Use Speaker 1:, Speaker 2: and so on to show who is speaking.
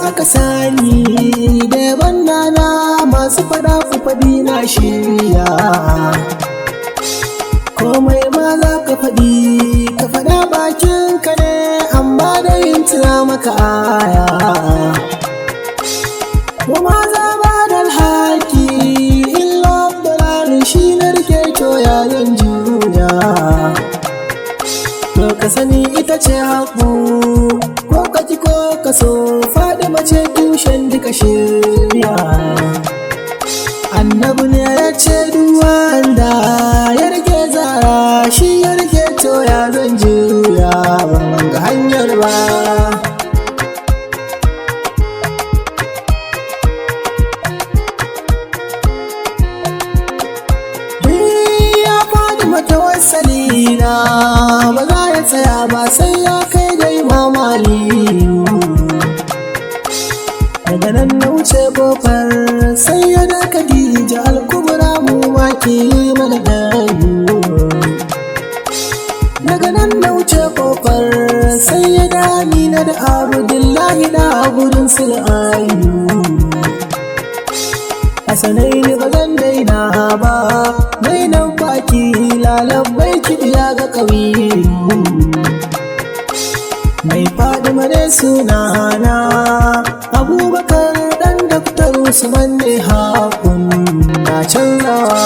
Speaker 1: aka sani da yaban nana, masu fada ku faɗi, na shirya. Komai ma za ka faɗi, ka faɗa, bakin ka ne, amma dai in tuna maka aya. Kuma za ba da alhaki illa dalalin, shi na rike, to yayin juya. To ka sani ita ce haƙu, ko ka ki ko ka so, faɗi mace tushen duka shirya. Annabi ne ya ce duk wanda ya rike Zara shi ya rike, to ya zan juya? Ban ga hanyar ba. Ya faɗi mata wasali na ba za ya tsaya ba sai ya kai ga Imam Aliyu. Daga nan na wuce kofar sai ya da Khadija Al-Kubra, mu ma ke mana gani. Daga nan na wuce kofar sai ya da Amina da Abdullahi da gudun sul'ayu. Hasanai ba zan daina ba, nan baki lalabai kiɗiya ga ƙawiyu. Mai faɗi mane sunana Abubakar ɗan Daftar Usman ne, hakun na canzawa.